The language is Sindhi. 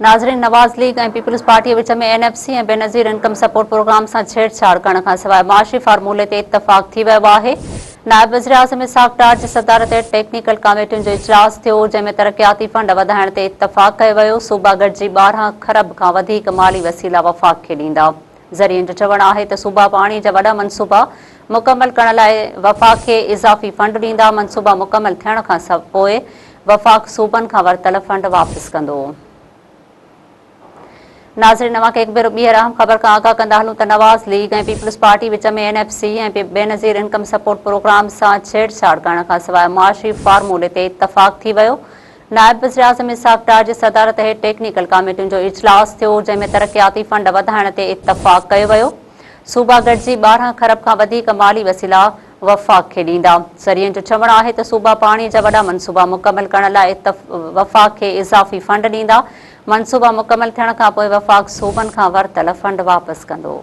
ناظرين نواز ليگ ۽ پيپلز پارٽي وچ ۾ N F C ۽ Benazir income support programme سان ڇيڙ ڇاڙ ڪرڻ کانسواء معاشي فارمولي تي اتفاق ٿي ويو آهي. نائب وزيراعظم اسحاق ڊار جي صدارت هيٺ ٽيڪنيڪل ڪاميٽين جو اجلاس ٿيو جنهن ۾ ترقياتي فنڊ وڌائڻ تي اتفاق ڪيو ويو، صوبا گڏجي 12 کرب کان وڌيڪ مالي وسيلا وفاق کي ڏيندا. ذريعن جو چوڻ آهي ته صوبا پاڻي جا وڏا منصوبا مڪمل ڪرڻ لاء وفاق کي اضافي فنڊ ڏيندا، منصوبا مڪمل ٿيڻ کان پوء وفاق صوبن کان ورتل فنڊ واپس ڪندو. ناظرين اوهان کي هڪ ڀيرو ٻيهر اهم خبر کان آگاهه ڪندا هلون ته نواز ليگ ۽ پيپلز پارٽي وچ ۾ N F C ۽ Benazir income support programme سان ڇيڙ ڇاڙ ڪرڻ کانسواء معاشي فارمولي تي اتفاق ٿي ويو نائب وزيراعظم اسحاق ڊار جي صدارت هيٺ ٽيڪنيڪل ڪاميٽين جو اجلاس ٿيو جنهن ۾ ترقياتي فنڊ وڌائڻ تي اتفاق ڪيو ويو صوبا گڏجي 12 کرب کان وڌيڪ مالي وسيلا وفاق کي ڏيندا. ذريعن جو چوڻ آهي ته صوبا پاڻي جا وڏا منصوبا مڪمل ڪرڻ لاء وفاق کي اضافي فنڊ ڏيندا، منصوبا مڪمل ٿيڻ کانپوء وفاق صوبن کان ورتل فنڊ واپس ڪندو.